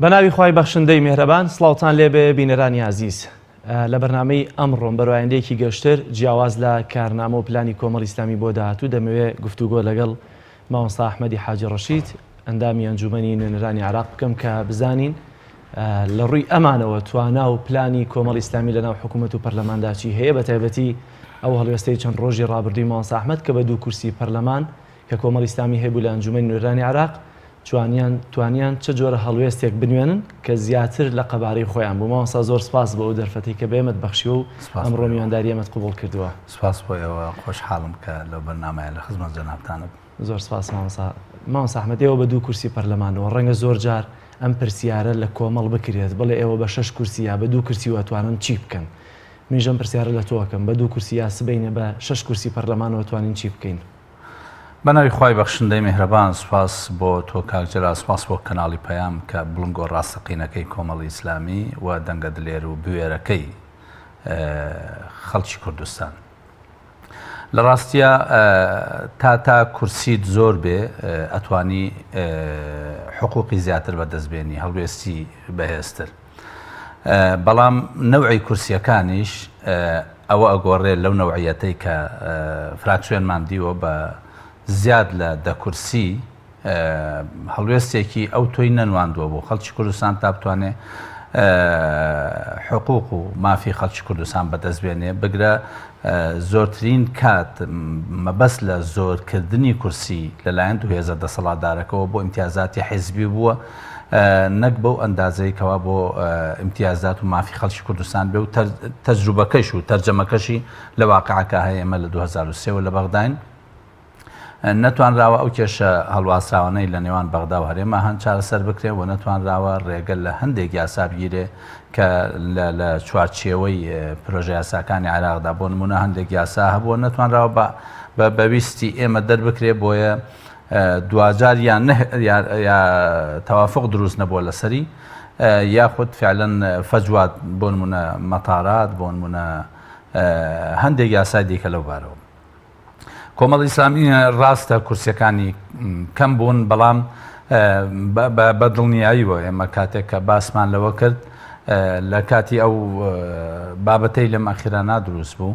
بەناوی خوای بەخشندەی مێهرەبان سڵاوتان لێبێ بینەرانی ئازیز لە بەرنامەی ئەمڕۆم بەرایندەیەکی گەشتر جیاواز لە کارنامە و پلانی کۆمەڵی ئیسلامی بۆ داهاتوو دەمەوێ گفتوگۆ لەگەڵ مامۆستا ئەحمەدی حاجی ڕەشید ئەندامی ئەنجومەنی نوێنەرانی عێراق بکەم کە بزانین لە ڕووی ئەمانەوە توانا و پلانی کۆمەڵی ئیسلامی لەناو حکوومەت و پەرلەماندا چی هەیە بە تایبەتی ئەو هەڵوێستەی چەند ڕۆژی ڕابردووی مامۆستا ئەحمەد کە بە دوو کورسی پەرلەمان کە کۆمەڵی ئیسلامی هەیبوو لە ئەنجومەنی نوێنەرانی عێراق توانیان توانیان چ جۆرە هەڵوێستێک بنوێنن کە زیاتر لە قەبارەی خۆیان بوو مامۆستا زۆر سپاس بۆ ئەو دەرفەتەی کە بە ئێمەت بەخشیوە و ئەمڕۆ میوانداری ئێمەت قبوڵ کردووە. سپاس بۆ ئێوە، خۆشحاڵم کە لەو بەرنامەیە لە خزمەت جەنابتانم. زۆر سپاس مامۆستا. مامۆستا ئەحمەد ئێوە بە دوو کورسی پەرلەمانەوە ڕەنگە زۆر جار ئەم پرسیارە لە کۆمەڵ بکرێت بڵێ ئێوە بە شەش کورسی یا بە دوو کورسیوە ئەتوانن چی بکەن؟ منیش ئەم پرسیارە لە تۆ ئەکەم بە دوو کورسی یا سبەینێ بە شەش کورسی پەرلەمانەوە توانین چی بکەین؟ بەناوی خوای بەخشندەی میهرەبان سوپاس بۆ تۆ کاک جەلال سوپاس بۆ کەناڵی پەیام کە بڵنگۆ ڕاستەقینەکەی کۆمەڵی ئیسلامی و دەنگە دلێر و بوێرەکەی خەڵکی کوردستان لە ڕاستە تا تا کورسیت زۆر بێ ئەتوانی حقوقی زیاتر بەدەست بێنی هەڵوێستی بەهێزتر بەڵام نەوعی کورسیەکانیش ئەوە ئەگۆڕێ لەو نەوعیەتەی کە فراکسیۆنمان دیوە بە زیاد لە دە کورسی هەڵوێستێکی ئەو تۆی نەنواندووە بۆ خەڵکی کوردستان تا بتوانێ حقوق و مافی خەڵکی کوردستان بەدەست بێنێ بگرە زۆرترین کات مەبەست لە زۆرکردنی کورسی لەلایەن دوو هێزە دەسەڵاتدارەکەوە بۆ ئیمتیازاتی حیزبی بووە نەک بەو ئەندازەی کەوا بۆ ئیمتیازات و مافی خەڵکی کوردستان بێ و تەجروبەکەش و تەرجەمەکەشی لە واقعەکە هەیە ئێمە لە 2003 وە لە بەغداین نەتوانراوە ئەو کێشە هەڵواسراوانەی لە نێوان بەغدا و هەرێما هەن چارەسەر بکرێن و نەتوانراوە ڕێگە لە هەندێک یاسا بگیرێ کە لە چوارچێوەی پرۆژە یاساکانی عێراقدا بۆ نمونە هەندێک یاسا هەبووە نەتوانراوە بە بەویستی ئێمە دەربکرێ بۆیە دواجار یان تەوافق دروست نەبووە لەسەری یاخود فعلەن فەجوات بۆ نمونە مەتارات بۆ نمونە هەندێک یاسای دیکە لەو بارەوە. کۆمەڵی ئیسلامی ڕاستە کورسیەکانی کەم بوون بەڵام بە دڵنیاییەوە ئێمە کاتێک کە باسمان لەوە کرد لە کاتی ئەو بابەتەی لەم ئەخیرانە دروست بوو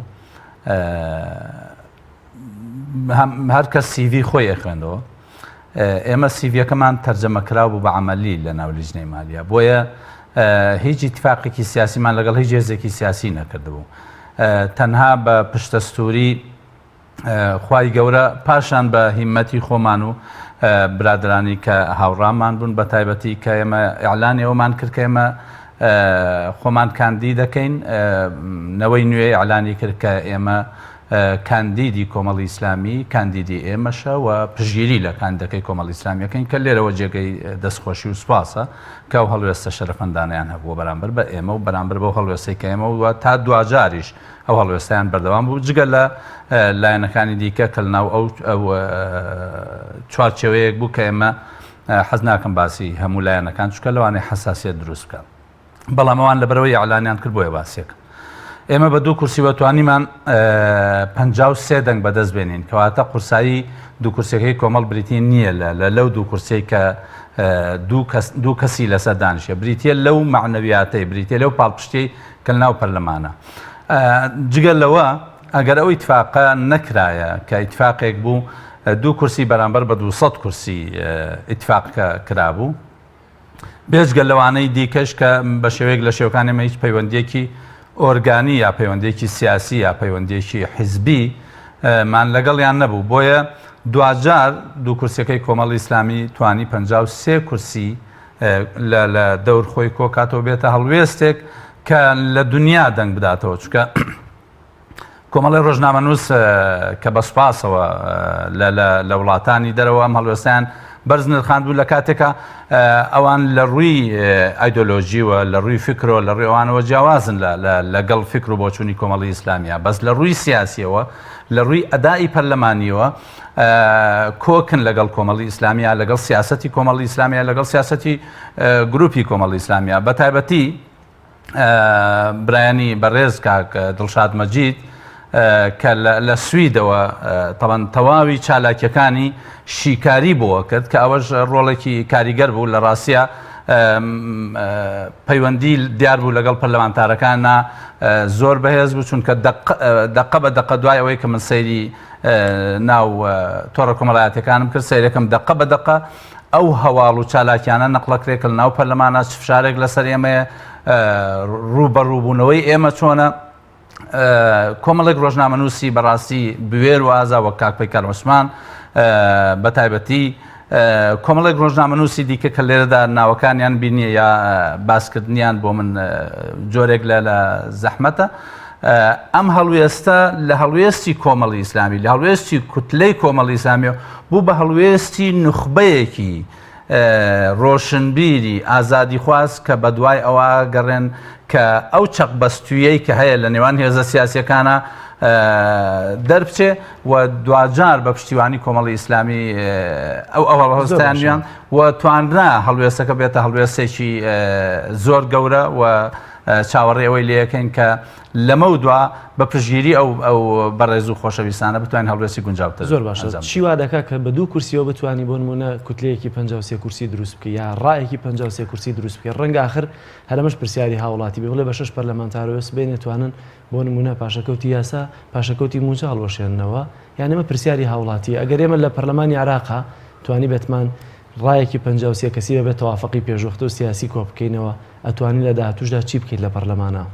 هەر کەس سیڤی خۆی ئەخوێندەوە ئێمە سیڤیەکەمان تەرجەمە کراو بوو بە عملی لە ناو لیژنەی مالیا بۆیە هیچ ئیتفاقێکی سیاسیمان لەگەڵ هیچ هێزێکی سیاسی نەکردبوو تەنها بە پشتەستوری خوای گەورە پاشان بە هیمەتی خۆمان و برادرانی کە هاوڕامان بوون بە تایبەتی کە ئێمە ئیعلانی ئەومان کرد کە ئێمە خۆمان کاندی دەکەین نەوەی نوێ ئیعلانی کرد کە ئێمە کاندیدی کۆمەڵی ئیسلامی کاندیدی ئێمەشە و پشتگیری لە کاندیدەکەی کۆمەڵی ئیسلامی ئەکەین کە لێرەوە جێگەی دەستخۆشی و سوپاسە کە ئەو هەڵوێستە شەرەفمەندانەیان هەبووە بەرامبەر بە ئێمە و بەرامبەر بەو هەڵوێستەی کە ئێمە و تا دواجاریش ئەو هەڵوێستەیان بەردەوام بوو جگە لە لایەنەکانی دیکە کە لەناو ئەو ئەو چوارچێوەیەک بوو کە ئێمە حەز ناکەم باسی هەموو لایەنەکان چونکە لەوانەیە حەساسیەت دروست بکات. بەڵام ئەوان لەبەرەوەی ئیعلانیان کرد بۆیە باسیەکەم ئێمە بە دوو کورسی وە توانیمان 53 دەنگ بەدەست بێنین کەواتە قورسایی دوو کورسەکەی کۆمەڵ بریتی نییە لە لە لەو دوو کورسەی کە دوو کەسی لەسەر دانیشە بریتە لەو معنەویاتەی بریتە لەو پاڵپشتی کە ناو پەرلەمانە جگە لەوە ئەگەر ئەو ئیتفاقە نەکرایە کە ئیتفاقێک بوو دوو کورسی بەرامبەر بە 200 کورسی ئیتفاقەکە کرابوو بێجگە لەوانەی دیکەش کە بە شێوەیەک لە شێوەکان ئێمە هیچ پەیوەندیەکی ئۆرگانی یا پەیوەندیەکی سیاسی یا پەیوەندیەکی حیزبی مان لەگەڵیان نەبوو بۆیە دواجار دوو کورسیەکەی کۆمەڵی ئیسلامی توانی 53 کورسی لە دەور خۆی کۆکاتەوە بێتە هەڵوێستێک کە لە دنیا دەنگ بداتەوە چونکە کۆمەڵی ڕۆژنامەنووس کە بە سوپاسەوە لە وڵاتانی دەرەوە ئەم هەڵوێستیان بەرز نرخاندبوو لە کاتێکا ئەوان لە ڕووی ئایدۆلۆژیوە لە ڕووی فکرۆ لە ڕووی ئەوانەوە جیاوازن لەگەڵ فکر و بۆچوونی کۆمەڵی ئیسلامیە بەس لە ڕووی سیاسیەوە لە ڕووی ئەدای پەرلەمانیەوە کۆکن لەگەڵ کۆمەڵی ئیسلامیا لەگەڵ سیاستی کۆمەڵی ئیسلامیا لەگەڵ سیاستی گروپی کۆمەڵی ئیسلامیا بە تایبەتی برایانی بەڕێز کاک دڵشاد مەجید کە لە سویدەوە تەوان تەواوی چالاکیەکانی شیکاری بۆ کرد کە ئەوەش ڕۆڵێکی کاریگەر بوو لە ڕاستە. پەیوەندی دیار بوو لەگەڵ پەرلەمانتارەکانە زۆر بەهێز بوو چونکە دقە بە دقە دوای ئەوەی کە من سەیری ناو تۆڕە کۆمەڵایەتەکانم کرد سەیرەکەم دقە بە دقە ئەو هەواڵ و چالاکیانە نەقڵەکرێک لە ناو پەرلەمانە چ فشارێک لەسەر ئێمەیە ڕووبەڕووبوونەوەی ئێمە چۆنە کۆمەڵێک ڕۆژنامەنووسی بەڕاستی بوێر و ئازا وەک کاک پەیکەر عوسمان بە تایبەتی کۆمەڵێک ڕۆژنامەنووسی دیکە کە لێرەدا ناوەکانیان بینیە یا باسکردنیان بۆ من جۆرێک لە لە زەحمەتە ئەم هەڵوێستە لە هەڵوێستی کۆمەڵی ئیسلامی لە هەڵوێستی کوتلەی کۆمەڵی ئیسلامی بوو بە هەڵوێستی نوخبەیەکی ڕۆشنبیری ئازادیخواز کە بەدوای ئەوە گەڕێن کە ئەو چەقبەستوویەی کە هەیە لە نێوان هێزە سیاسیەکانە دەربچێ و دواجار بە پشتیوانی کۆمەڵی ئیسلامی ئەو ئەو هەڵوێستیان و توانرا هەڵوێستەکە بێتە هەڵوێستێکی زۆر گەورە و چاوەڕێ ئەوەی لەکەین کە لەمەو دوا بە پشتگیری ئەو ئەو بەڕێز و خۆشەویستانە بتوانین هەڵوێستی گونجاوتر زۆر باشە ئەنجام چی بدەین. وا دەکا کە بە دوو کورسیەوە بتوانی بۆ نموونە کوتلەیەکی 53 کورسی دروست بکەی یا ڕایەکی 53 کورسی دروست بکەی ڕەنگە ئاخر هەر ئەمەش پرسیاری هاوڵاتی بێ بڵێ بە شەش پەرلەمانتارەوە سبەینێ توانن بۆ نموونە پاشەکەوتی یاسا پاشەکەوتی مووچە هەڵوەشێننەوە یان ئەمە پرسیاری هاوڵاتیە ئەگەر ئێمە لە پەرلەمانی عێراقا توانیبێتمان ڕایەکی 53 کەسی بەبێ تەوافقی پێشوەختە و سیاسی کۆ بکەینەوە ئەتوانین لە داهاتووشدا چی بکەیت لە پەرلەمانا؟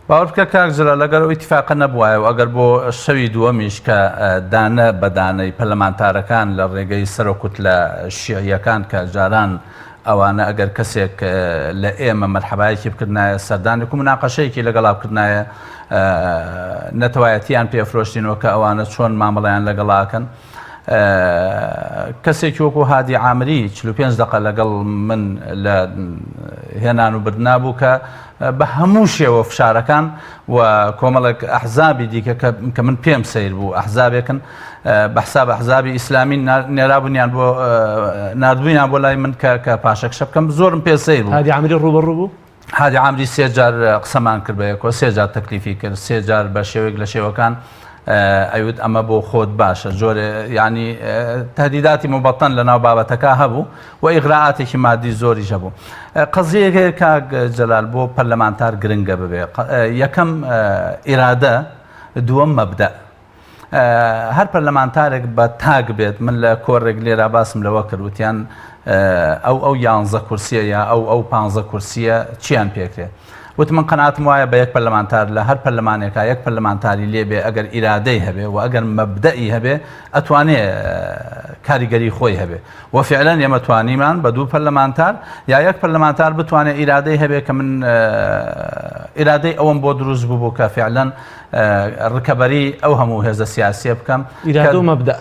باوەڕ بکە کاک جەلال ئەگەر ئەو ئیتیفاقە نەبوایە و ئەگەر بۆ شەوی دووەمیش کە دانە بە دانەی پەرلەمانتارەکان لە ڕێگەی سەرۆک کوتلە شیعییەکان کە جاران ئەوانە ئەگەر کەسێک لە ئێمە مەرحەبایەکی بکردنایە سەردانێک و مناقەشەیەکی لەگەڵا بکردنایە نەتەوایەتیان پێفرۆشتینەوە کە ئەوانە چۆن مامەڵەیان لەگەڵاکەن. کەسێکی وەکو هادی عامری 45 دقە لەگەڵ من لە هێنان و بردنا بوو کە بە هەموو شێوە فشارەکان و کۆمەڵێک ئەحزابی دیکە کە من پێم سیر بوو ئەحزابێکن بە حساب ئەحزابی ئیسلامی نێرابوونیان بۆ نردبوویان بۆ لای من کە کە پاشەکشە بکەم زۆرم پێ سیر بوو هادی عامری ڕووبەڕوو بوو هادی عامری سێ جار قسەمان کرد بە یەکەوە سێ جار تەکلیفی کرد سێ جار بە شێوەیەک لە شێوەکان ئەیوت ئەمە بۆ خۆت باشە جۆرێ ینی تهدیداتی مبەتەن لە ناو بابەتەکە هەبوو و ئیغرائاتێکی مادی زۆریش هەبوو قەزیەک هەیە کاک جەلال بۆ پەرلەمانتار گرنگە ببێ یەکەم ئیرادە دووەم مەبدە هەر پەرلەمانتارێک بە تاک بێت من لە کۆڕێک لێرا باسم لەوە کرد وتیان ئەو ئەو یانزە کورسیە یا ئەو ئەو پانزە کورسیە چیان پێکرێ وت من قەناتم وایە بە یەک پەرلەمانتار لە هەر پەرلەمانێکا یەک پەرلەمانتاری لێبێ ئەگەر ئیرادەی هەبێ و ئەگەر مەبدەئی هەبێ ئەتوانێ کاریگەری خۆی هەبێ و فعلا ئێمە توانیمان بە دوو پەرلەمانتار یا یەک پەرلەمانتار بتوانێت ئیرادەی هەبێ کە من ئیرادەی ئەوەم بۆ دروست بوو کە فعلا ڕکەبەری ئەو هەموو هێزە سیاسیە بکەم ئیرادە و مەبدە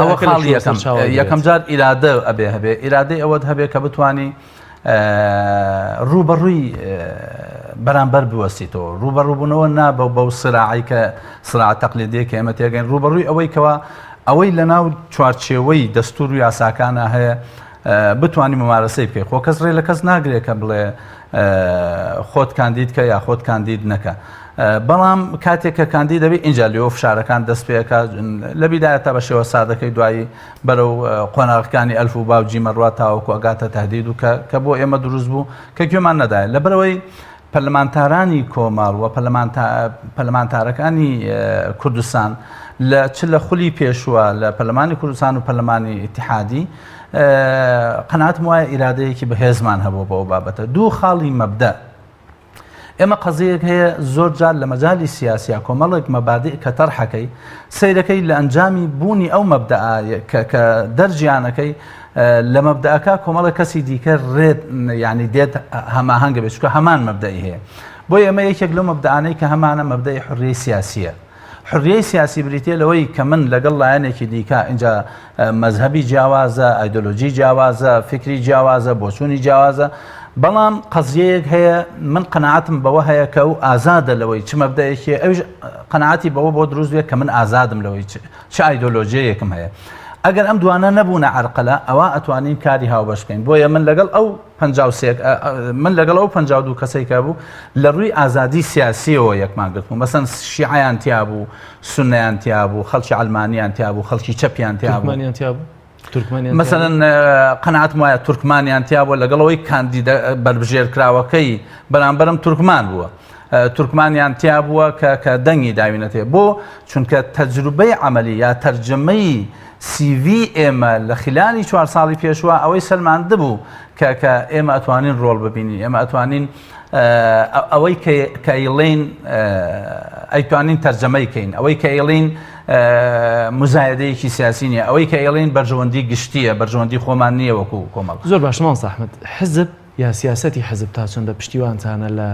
ئەوە خاڵی یەکەم یەکەم جار ئیرادە ئەبێ هەبێ ئیرادەی ئەوەت هەبێ کە بتانی ڕووبەڕووی بەرامبەر بوەستیتەوە ڕووبەڕووبوونەوە نا بە بەو سراعی کە سرا تەقلیدیە کە ئێمە تێگەین ڕووبەڕووی ئەوەی کەوا ئەوەی لە ناو چوارچێوەی دەستور و یاساکانە هەیە بتانی ممارەسەی بکەی خۆ کەس ڕێ لە کەس ناگرێت کە بڵێ خۆت کاندید کە یا خۆت کاندید نەکە بەڵام کاتێک کە کاندید دەبێت ئینجا لێەوە فشارەکان دەست پێەکە لە بیدایەتە بە شێوە سادەکەی دوایی بەرەو قۆناغەکانی ئەلف و با و جیمە ڕوا تاوەکو ئەگاتە تهدید و کە کە بۆ ئێمە دروست بوو کە گوێمان نەدایە لەبەرئەوەی پەرلەمانتارانی کۆمەڵ و پەرلەمانتارەکانی کوردستان لە چ لە خولی پێشووە لە پەرلەمانی کوردستان و پەرلەمانی ئیتیحادی قەناعەتم وایە ئیرادەیەکی بەهێزمان هەبوو بەو بابەتە دوو خاڵی مەبدە ئێمە قەزیەیەک هەیە زۆر جار لە مەجالی سیاسیا کۆمەڵێک مەبادئ کە تەرحەکەی سەیرەکەی لە ئەنجامی بوونی ئەو مەبدەئە کە کە دەرجیانەکەی لە مەبدەئەکە کۆمەڵێک کەسی دیکە ڕێت یعنی دێت هەماهەنگە بێت چونکە هەمان مەبدەئی هەیە بۆ ئێمە یەکێک لەو مەبدەئانەی کە هەمانە مەبدەئی حڕیەی سیاسیە حڕیەی سیاسی بریتیە لەوەی کە من لەگەڵ لایەنێکی دیکە ئینجا مەزهەبی جیاوازە، ئایدۆلۆجی جیاوازە، فیکری جیاوازە، بۆچوونی جیاوازە، بەڵام قەزیەیەک هەیە من قەناعەتم بەوە هەیە کە ئەو ئازادە لەوەی چ مەبدەئێکی ئەویش قەناعەتی بەوە بۆ دروست بێت کە من ئازادم لەوەی چ ئایدۆلۆژیەیەکم هەیە. ئەگەر ئەم دوانە نەبوونە عەرقەلە ئەوا ئەتوانین کاری هاوبەش بکەین بۆیە من لەگەڵ ئەو 53 من لەگەڵ ئەو 52 کەسەی کە بوو لە ڕووی ئازادی سیاسیەوە یەکمان گرتبوو مەسەن شیعەیان تیا بوو سوننەیان تیا بوو، خەڵکی عەلمانیان تیا بوو، خەڵکی چەپیان تیا بوو. تورکمانیان تیا بوو؟ تورکمانیان مەسەلەن قەناعەتم وایە تورکمانیان تیا بووە لەگەڵ ئەوەی کاندیدە بەربژێرکراوەکەی بەرامبەرم تورکمان بووە تورکمانیان تیا بووە کە کە دەنگی داوینەتێ بۆ چونکە تەجروبەی عملی یا تەرجەمەی سیڤی ئێمە لە خلالی چوار ساڵی پێشوە ئەوەی سەلماندبوو کە کە ئێمە ئەتوانین ڕۆڵ ببینین ئێمە ئەتوانین ئەوەی کە ئەیڵێین ئەیتوانین تەرجەمەی کەین ئەوەی کە ئەیڵێین مزایدەیەکی سیاسی نیە ئەوەی کە ئەیڵێین بەرژەوەندی گشتیە بەرژەوەندی خۆمان نییە وەکو کۆمەڵ. زۆر باشە مامۆستا ئەحمەد، حزب یا سیاسەتی حزب تا چەندە پشتیوانتانە لە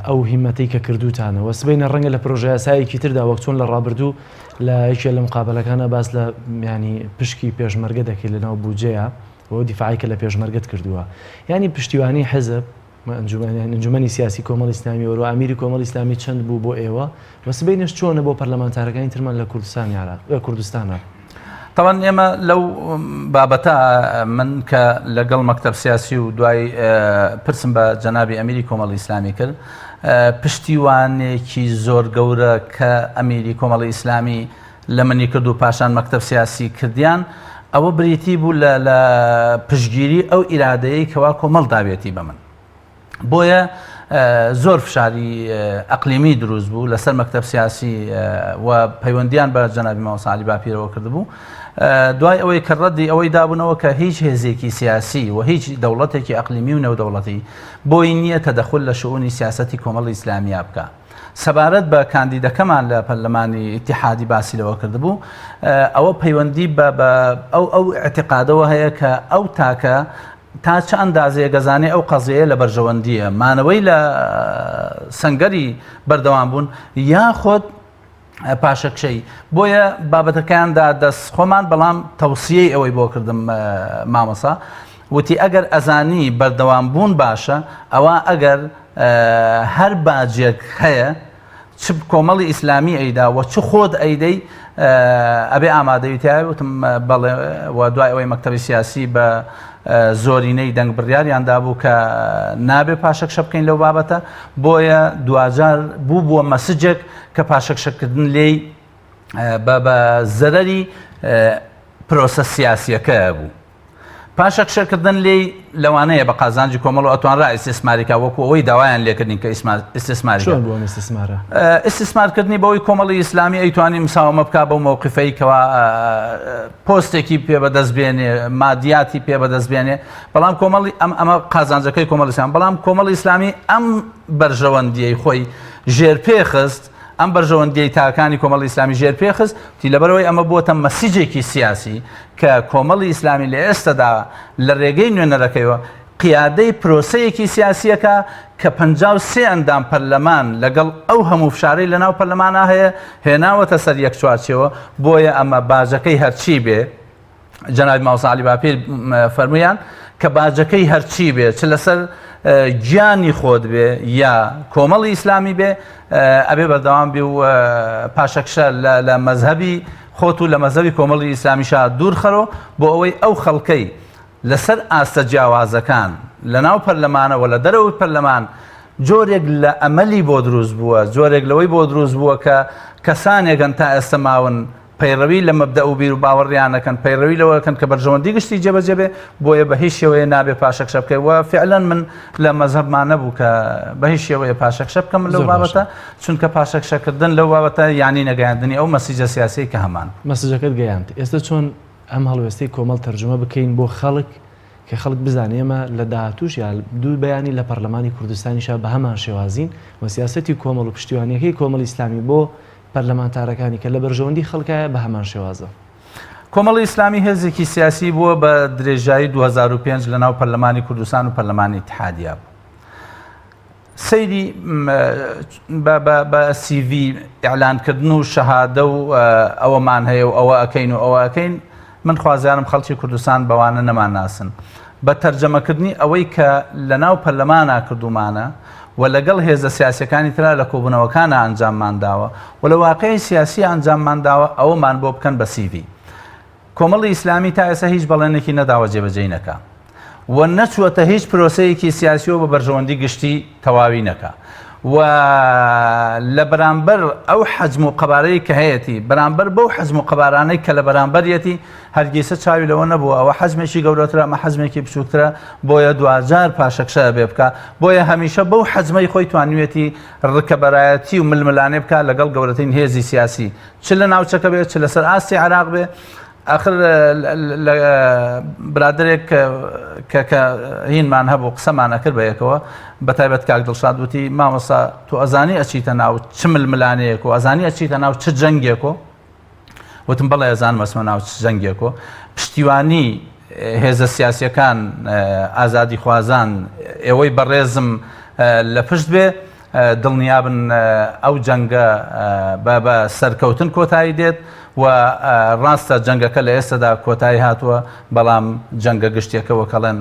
ئەو هیمەتەی کە کردووتانە و سبەینە ڕەنگە لە پرۆژەیاسایەکی تردا وەک چۆن لە ڕابردوو لە یەکێ لە مقابەلەکانە باس لە یانی پشکی پێشمەرگە دەکەی لەناو بودجەیە و ئەو دیفاعی کە لە پێشمەرگەت کردووە یانی پشتیوانی حزب ئەنجومەنی سیاسی کۆمەڵی ئیسلامی وەرو ئامیری کۆمەڵی ئیسلامی چەند بوو بۆ ئێوە و سبەینێش چۆنە بۆ پەرلەمانتارەکانی ترمان لە کوردستانی عێراق کوردستانە؟ تاوان ئێمە لەو بابەتە من کە لەگەڵ مەکتەب سیاسی و دوای پرسم بە جەنابی ئەمیری کۆمەڵی ئیسلامی کرد پشتیوانێکی زۆر گەورە کە ئەمیری کۆمەڵی ئیسلامی لە منی کرد و پاشان مەکتەب سیاسی کردیان، ئەوە بریتی بوو لە لە پشتگیری ئەو ئیرادەیەی کەوا کۆمەڵ داوێتی بە من. بۆیە زۆر فشاری ئەقلیمی دروست بوو لەسەر مەکتەب سیاسی و پەیوەندیان بە جەنابی مامۆستا عەلی باپیرەوە کردبوو. دوای ئەوەی کە ڕەدی ئەوەی دابوونەوە کە هیچ هێزێکی سیاسی و هیچ دەوڵەتێکی ئەقلیمی و نێودەوڵەتی بۆی نییە تەدەخول لە شئونی سیاسەتی کۆمەڵی ئیسلامیا بکا. سەبارەت بە کاندیدەکەمان لە پەرلەمانی ئیتیحادی باسی لەوە کردبوو ئەوە پەیوەندی بە ئەو ئەو ئیعتیقادەوە هەیە کە ئەو تاکە تا چ ئەندازەیە گەزانێ ئەو قەزیەیە لە بەرژەوەندیە مانەوەی لە سەنگەری بەردەوام بوون یاخود پاشەکشەی بۆیە بابەتەکەیان دا دەست خۆمان بەڵام تەوسیەی ئەوەی بۆ کردم مامۆسا وتی ئەگەر ئەزانی بەردەوام بوون باشە ئەوە ئەگەر هەر باجێک هەیە چ کۆمەڵی ئیسلامی ئەیدا و چ خۆت ئەیدەی ئەبێ ئامادەوی تایە وتم بەڵێ و دوای ئەوەی مەکتەبی سیاسی بە زۆرینەی دەنگ بڕیاریان دابوو کە نابێ پاشەکشە بکەین لەو بابەتە بۆیە دواجار بوو بووە مەسجێک کە پاشەکشەکردن لێی بە زەرەری پرۆسە سیاسیەکە بوو. پاشەکشەکردن لێی لەوانەیە بە قازانجی کۆمەڵ و ئەتوانرا ئیستیسماری کا وەکو ئەوەی داوایان لێکردین کە ئیستیسماری چۆن بوو ئەم ئیستیسمارە؟ ئیستیسمارکردنی بەوەی کۆمەڵی ئیسلامی ئەیتوانی مساوەمە بکا بەو مەوقفەی کەوا پۆستێکی پێ بەدەست بێنێ مادیاتی پێ بەدەست بێنێ بەڵام کۆمەڵی ئەم ئەمە قازانجەکەی کۆمەڵی ئیسلام بەڵام کۆمەڵی ئیسلامی ئەم بەرژەوەندیەی خۆی ژێرپێ خست ئەم بەرژەوەندیەی تاکانی کۆمەڵی ئیسلامی ژێرپێ خست تی لەبەرئەوەی ئەمە بووەتە مەسجێکی سیاسی کە کۆمەڵی ئیسلامی لە ئێستەدا لە رێگەی نوێنەرەکەیەوە قیادەی پرۆسەیەکی سیاسییەکە کە 53 ئەندام پەرلەمان لەگەڵ ئەو هەموو فشارەی لەناو پەرلەمانا هەیە هێناوەتە سەر یەک چوارچێوە بۆیە ئەمە باجەکەی هەرچی بێ جەنابی مامۆستا عەلی باپیر فەرموویان کە باجەکەی هەرچی بێ چ لەسەر گیانی خۆت بێ یا کۆمەڵی ئیسلامی بێ ئەبێ بەردەوام بێ و پاشەکشە لە مەزهەبی خۆت و لە مەزهەبی کۆمەڵی ئیسلامیشا دوور خەرۆ بۆ ئەوەی ئەو خەڵکەی لەسەر ئاستە جیاوازەکان لە ناو پەرلەمانەوە لە دەرەوەی پەرلەمان جۆرێک لە ئەمەلی بۆ دروست بووە جۆرێک لەوەی بۆ دروست بووە کە کەسانێکن تا ئێستا ماون پەیڕەوی لە مەبدەئ و بیروباوەڕیان ئەکەن، پەیڕەوی لەوە ئەکەن کە بەرژەوەندی گشتی جێبەجێ بێ، بۆیە بە هیچ شێوەیە نابێ پاشەکشە بکەی و فیعلەن من لە مەزهەبما نەبوو کە بە هیچ شێوەیە پاشەکشە بکەم لەو بابەتە، چونکە پاشەکشەکردن لەو بابەتە یانی نەگەیاندنی ئەو مەسیجە سیاسیەی کە هەمان. مەسجەکەت گەیاند، ئێستا چۆن ئەم هەڵوێستەی کۆمەڵ تەرجومە بکەین بۆ خەڵک کە خەڵک بزانێ ئێمە لە داهاتووش یا دوو بەیانی لە پەرلەمانی کوردستانیشا بە هەمان شێوازین و سیاسەتی کۆمەڵ و پشتیوانیەکەی کۆمەڵی ئیسلامی بۆ پەرلەمانتارەکانی کە لە بەرژەوەندی خەڵکایە بە هەمان شێوازە. کۆمەڵی ئیسلامی هێزێکی سیاسی بووە بە درێژایی 2005 لە ناو پەرلەمانی کوردستان و پەرلەمانی ئیتحادیا بوو. سەیری بە سیڤی ئیعلانکردن و شەهادە و ئەوەمان هەیە و ئەوە ئەکەین و ئەوە ئەکەین من خوازیارم خەڵکی کوردستان بەوانە نەمانناسن. بە تەرجەمەکردنی ئەوەی کە لەناو پەرلەمانا کردوومانە و لەگەڵ هێزە سیاسیەکانی ترا لە کۆبوونەوەکانا ئەنجاممان داوە و لە واقعی سیاسی ئەنجاممان داوە ئەوەمان بۆ بکەن بە سیڤی. کۆمەڵی ئیسلامی تا ئێستا هیچ بەڵێنێکی نەداوە جێبەجێی نەکا و نەچووەتە هیچ پرۆسەیەکی سیاسیەوە بە بەرژەوەندی گشتی تەواوی نەکا. و لە بەرامبەر ئەو حەجم و قەبارەی کە هەیەتی، بەرامبەر بەو حەجم و قەبارانەی کە لە بەرامبەریەتی، هەرگیسە چاوی لەوە نەبووە ئەوە حەجمێکی گەورەترە ئەمە حەجمێکی بچووکترە، بۆیە دواجار پاشەکشە ئەبێ بکا. بۆیە هەمیشە بەو حەجمەی خۆی توانیویەتی ڕکەبەرایەتی و ململانێ بکا لەگەڵ گەورەترین هێزی سیاسی چ لە ناوچەکە بێ چ لەسەر ئاستی عێراق بێ. ئاخر لە برادەرێک کە کە هینمان هەبوو قسەمان ئەکرد بە یەکەوە بە تایبەت کاک دڵشاد وتی مامۆستا تۆ ئەزانی ئەچیتە ناو چ ململانەیەک و ئەزانی ئەچیتە ناو چ جەنگێک و وتم بەڵێ ئەزانم ئەچمە ناو چ جەنگێک و پشتیوانی هێزە سیاسیەکان ئازادیخوازان ئێوەی بەڕێزم لە پشت بێ دڵنیابن ئەو جەنگە بە بە سەرکەوتن کۆتایی دێت و ڕاستە جەنگەکە لە ئێستەدا کۆتایی هاتووە بەڵام جەنگە گشتیەکە وەکەڵێن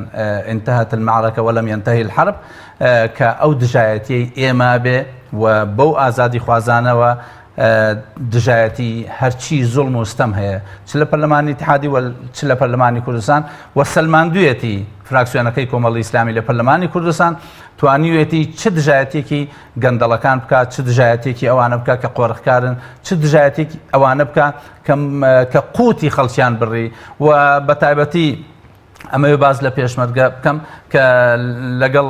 انتهت المعركە ولم ينتهي الحرب کە ئەو دژایەتیەی ئێمە بێ و بەو ئازادی خوازانەوە دژایەتی هەرچی زوڵم و ستەم هەیە چ لە پەرلەمانی ئیتحادی و چ لە پەرلەمانی کوردستان و سەلماندویەتی فراکسیۆنەکەی کۆمەڵی ئیسلامی لە پەرلەمانی کوردستان توانیوێتی چ دژایەتیەکی گەندەڵەکان بکات چ دژایەتیەکی ئەوانە بکات کە قۆرخکارن چ دژایەتێکی ئەوانە بکە کە قوتی خەڵکیان بڕی و بە تایبەتی ئەمەوێ باس لە پێشمەرگە بکەم کە لەگەڵ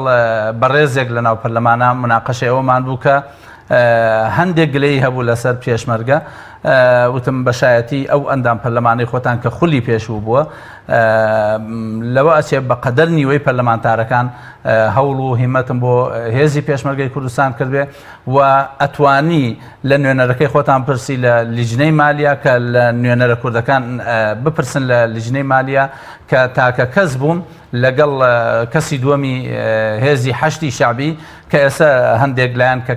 بەڕێزێک لە ناو پەرلەمانە مناقەشەی ئەوەمان بوو کە هەندێک گلەی هەبوو لەسەر پێشمەرگە وتم بەشایەتی ئەو ئەندام پەرلەمانی خۆتان کە خولی پێشوو بووە لەوە ئەچێ بە قەدەر نیوەی پەرلەمانتارەکان هەوڵ و هیمەتم بۆ هێزی پێشمەرگەی کوردستان کردبێ و ئەتوانی لە نوێنەرەکەی خۆتان پرسی لە لیجنەی مالیا کە لە نوێنەرە کوردەکان بپرسن لە لیجنەی مالیا کە تاکە کەس بووم لەگەڵ کەسی دووەمی هێزی حەشدی شەعبی کە ئێستا هەندێک لایەن کە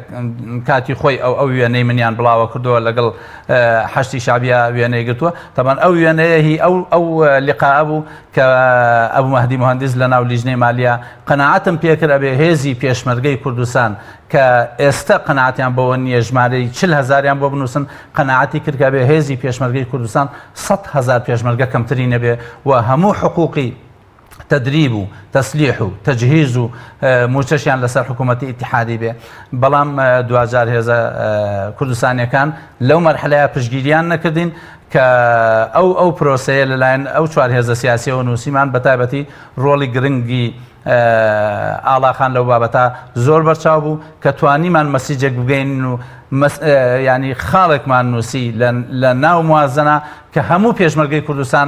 کاتی خۆی ئەو ئەو وێنەی منیان بڵاوە کردەوە لەگەڵ حەشدی شەعبیا وێنەی گرتووە تەبان ئەو وێنەیە هی ئەو ئەو لقاء بوو کە ئەبو مەهدی موهەندیس لە ناو لیژنەی مالیا قەناعەتم پێکرد ئەبێ هێزی پێشمەرگەی کوردستان کە ئێستە قەناعەتیان بەوە نییە ژمارەی 40 هەزاریان بۆ بنووسن قەناعەتی کرد کە ئەبێ هێزی پێشمەرگەی کوردستان 100 هەزار پێشمەرگە کەمتری نەبێ و هەموو حقوقی تدریب و تسلیح و تجهیز و موچەشیان لەسەر حکوومەتی ئیتحادی بێ بەڵام دواجار هێزە کوردستانیەکان لەو مەرحەلەیە پشتگیریان نەکردین کە ئەو ئەو پرۆسەیە لەلایەن ئەو چوار هێزە سیاسیەوە نووسیمان بەتایبەتی ڕۆڵی گرنگی ئاڵاخان لەو بابەتە زۆر بەرچاو بوو کە توانیمان مەسیجێک بگەین و ینی خاڵێکمان نووسی لە ناو موازنە کە هەموو پێشمەرگەی کوردستان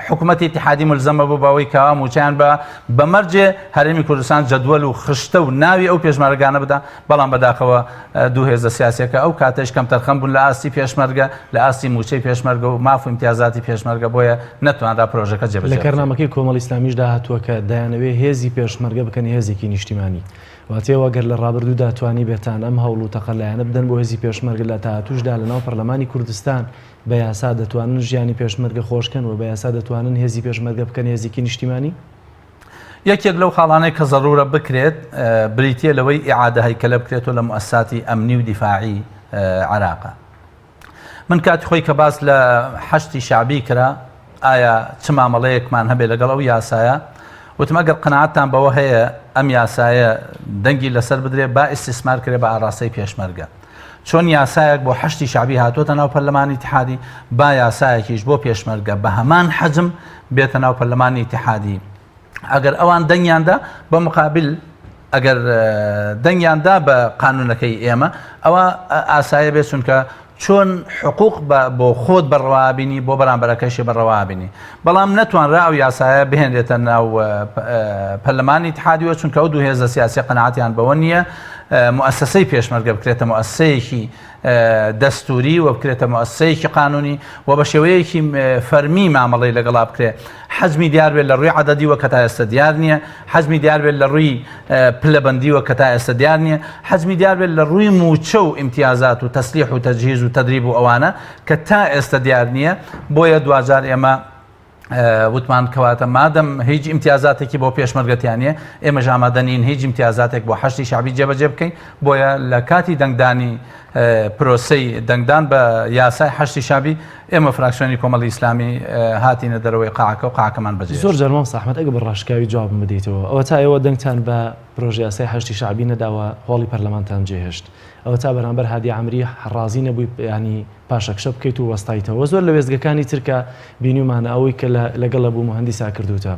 حکومەتی ئیتیحادی ملزەمە بوو بەوەی کەوا مووچەیان بە بە مەرجێ هەرێمی کوردستان جەدوەل و خشتە و ناوی ئەو پێشمەرگانە بدا، بەڵام بەداخەوە دوو هێزە سیاسیەکە ئەو کاتەیش کەمتەرخەم بوون لە ئاستی پێشمەرگە، لە ئاستی مووچەی پێشمەرگە و ماف و ئیمتیازاتی پێشمەرگە، بۆیە نەتوانرا پرۆژەکە جێبەجێ لە بکرێت. کارنامەکەی کۆمەڵی ئیسلامیشدا هاتووە کە دەیانەوێ هێزی پێشمەرگە بکەنە هێزێکی نیشتیمانی. واتە ئێوە گەر لە ڕابردوودا توانیبێتان ئەم هەوڵ و تەقەلایانە بدەن بۆ هێزی پێشمەرگە لە داهاتووشدا لەناو پەرلەمانی کوردستان بە یاسا دەتوانن ژیانی پێشمەرگە خۆش کەن و بە یاسا دەتوانن هێزی پێشمەرگە بکەن هێزێکی نیشتیمانی؟ یەکێک لەو خاڵانەی کە زەڕوورە بکرێت بریتییە لەوەی ئیعادە هەیکەلە بکرێتەوە لە موئەسساتی ئەمنی و دیفاعی عێراقە. من کاتی خۆی کە باس لە حەشدی شەعبی کرا ئایا چ مامەڵەیەکمان هەبێ لەگەڵ ئەو یاسایە وتم ئەگەر قەناعەتتان بەوە هەیە ئەم یاسایە دەنگی لەسەر بدرێ با ئیستیسمار کرێ بە ئاڕاستەی پێشمەرگە. چۆن یاسایەک بۆ حەشدی شەعبی هاتۆتە ناو پەرلەمانی ئیتحادی، با یاسایەکیش بۆ پێشمەرگە بە هەمان حەجم بێتە ناو پەرلەمانی ئیتحادی. ئەگەر ئەوان دەنگیان دا بە مقابل ئەگەر دەنگیان دا بە قانونەکەی ئێمە ئەوە ئاسایە بێت چونکە چۆن حقوق بۆ خۆت بەڕەوا بینی بۆ بەرامبەرەکەشی بەڕەوا بینی بەڵام نەتوانرا ئەو یاسایە بهێنرێتە ناو پەرلەمانی ئیتحادیەوە چونکە ئەو دوو هێزە سیاسیە قەناعەتیان بەوە نییە موئەسەسەی پێشمەرگە بکرێتە موئەسەسەیەکی دەستوری و بکرێتە موئەسەسەیەکی قانونی و بە شێوەیەکی فەرمی مامەڵەی لەگەڵا بکرێ حەجمی دیار بێت لە ڕووی عەدەدیوە کە تا ئێستا دیار نییە حەجمی دیار بێت لە ڕووی پلەبەندیوە کە تا ئێستا دیار نییە حەجمی دیار بێت لە ڕووی مووچە و ئیمتیازات و تەسلیح و تەجهیز و تەدریب و ئەوانە کە تا ئێستا دیار نییە بۆیە دواجار ئێمە وتمان کەواتە مادەم هیچ ئیمتیازاتێکی بۆ پێشمەرگە تیا نییە ئێمەش ئامادە نین هیچ ئیمتیازاتێک بۆ حەشدی شەعبی جێبەجێ بکەین بۆیە لە کاتی دەنگدانی. پرۆسەی دەنگدان بە یاسای حەشدی شەعبی، ئێمە فراکسیۆنی کۆمەڵی ئیسلامی هاتینە دەرەوەی قاعەکە و قاعەکەمان بەجێهێشت. زۆر جار مامۆستا ئەحمەد ئەگەر بە ڕاشکاوی جوابم بدەیتەوە، ئەوەتا ئێوە دەنگتان بە پرۆژەیاسای حەشدی شەعبی نەداوە هۆڵی پەرلەمانتان جێهێشت، ئەوەتا بەرامبەر هادی عامری ڕازی نەبووی یانی پاشەکشە بکەیت و وەستایتەوە، زۆر لە وێستگەکانی تر کە بینیومانە ئەوەی کە لەگەڵ ئەبو موهەندیسا کردووتە.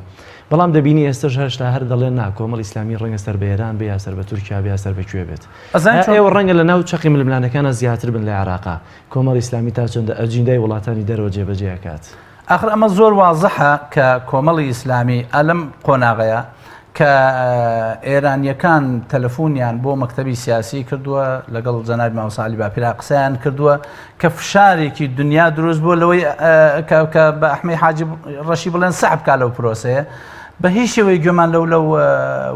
بەڵام دەبینی ئێستەش هەشتا هەر دەڵێن نا کۆمەڵی ئیسلامی ڕەنگە سەر بە ئێران بێ یا سەر بە تورکیا بێ یا سەر بە کوێ بێت. ئەزانی چۆن؟ ئێوە ڕەنگە لە ناو چەقی ململانێکانا زیاتر بن لە عێراقا، کۆمەڵی ئیسلامی تا چەندە ئەجیندای وڵاتانی دەرەوە جێبەجێ ئەکات؟ ئاخر ئەمە زۆر وازحە کە کۆمەڵی ئیسلامی ئا لەم قۆناغەیا کە ئێرانیەکان تەلەفونیان بۆ مەکتەبی سیاسی کردووە لەگەڵ جەنابی مامۆستا عەلی باپیرا قسەیان کردووە کە فشارێکی دنیا دروست بووە لەوەی کە بە ئەحمەی حاجی ڕەشی بڵێن سەحب کا لەو پرۆسەیە بە هیچ شێوەیەک گوێمان لەو لەو